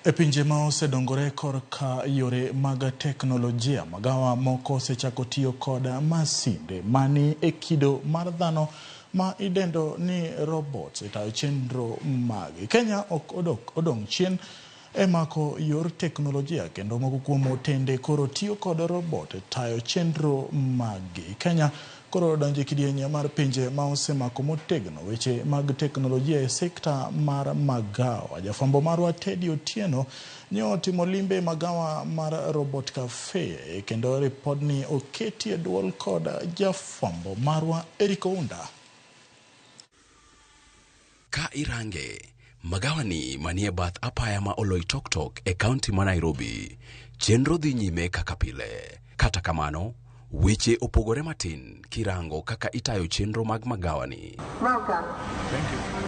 E pinje ma osedongore korka yore mag teknolojia, magawa moko osechako tiyo kod masinde mani e kido mar dhano ma idendo ni robots e tayo chenro magi. Kenya ok odong' chien e mako yor teknolojia kendo moko kuom otende koro tiyo kod robot e tayo chenro maggi. Kenya koro odonjo e kidieny mar pinje ma osemako motegno weche mag teknolojia e sekta mar magawa. Jafwambo marwa Teddy Otieno ne otimo limbe e magawa mar Robot Cafe kendo ripodni oketi e duol kod jafwambo marwa Eric Ounda. Ka irange, magawani manie bath apaya ma Oloitoktok e kaunti ma Nairobi, chenro dhi nyime kaka pile. Kata kamano, weche opogore matin kirango kaka itayo chenro mag magawani.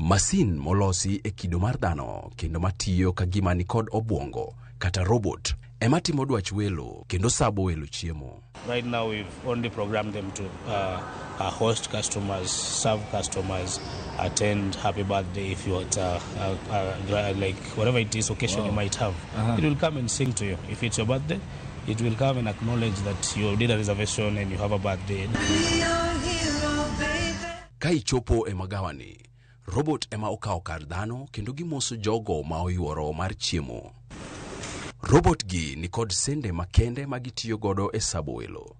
Masin molosi e kido mar dhano kendo matiyo ka gima nikod obwongo kata robot ema timo dwach welo kendo sabo welo chiemo. Right now, we've only programmed them to host customers, serve customers, attend happy birthday if you're at like whatever it is occasion you might have. It will come and sing to you. If it's your birthday, it will come and acknowledge that you did a reservation and you have a birthday. Ka ichopo e magawani, robot ema okawo kar dhano kendo gimoso jogo ma oyuoro mar chiemo. Robot gi nikod sende makende ma gitiyo godo e sabo welo.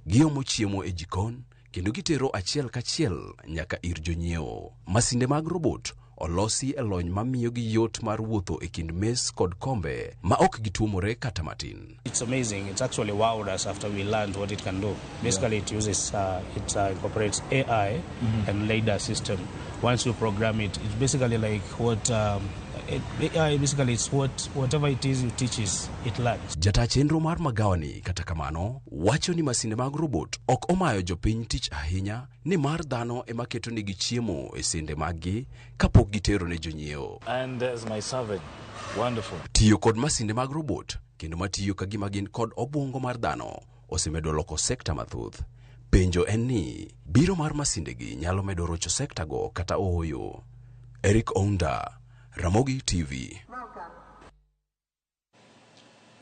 Giomo chiemo e jikon kendo gitero achiel kachiel nyaka ir jonyiewo. Masinde mag robot olosi e lony mamiyogi yot mar wuotho e kind mes kod kombe ma ok gituomore kata matin. It's amazing. It's actually wowed us after we learned what it can do. Basically, it incorporates AI and LiDAR system. Once you program it, it's basically like what AI basically it's whatever it is you teaches, it learns. Jata chenro mar magawani kata kamano wacho ni masinde mag robot ok omayo jopiny tich ahinya nimar dhano ema keto nigi chiemo e sende maggi kapok gitero ne jonyiewo. And there's my servant. Wonderful. Tiyo kod masinde mag robot kendo matiyo ka gima gin kod obwongo mar dhano osemedo loko sekta mathoth. Penjo en ni biro mar masindegi nyalo medo rocho sekta go kata ooyo. Eric Ounda, Ramogi TV.